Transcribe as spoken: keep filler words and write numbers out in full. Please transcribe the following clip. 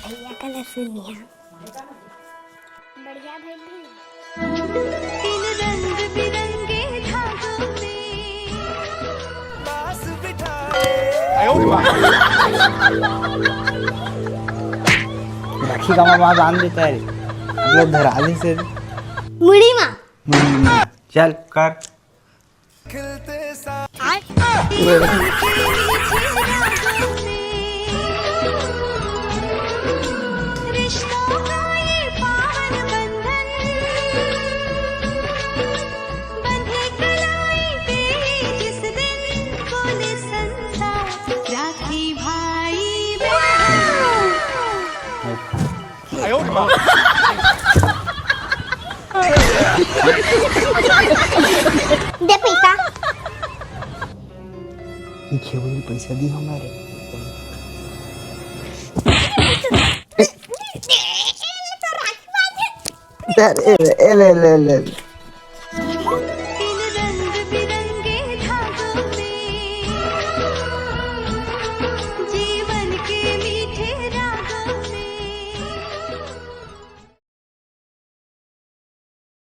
भैया का न सुनिया। बढ़िया भाई भी। राखी का माँ बांध देता है रे। मतलब धरा दी से। मुड़ी माँ। चल कर। दे पैसा। ई खेवल पैसा दी हमारे। अरे, ए ले, ले, ले।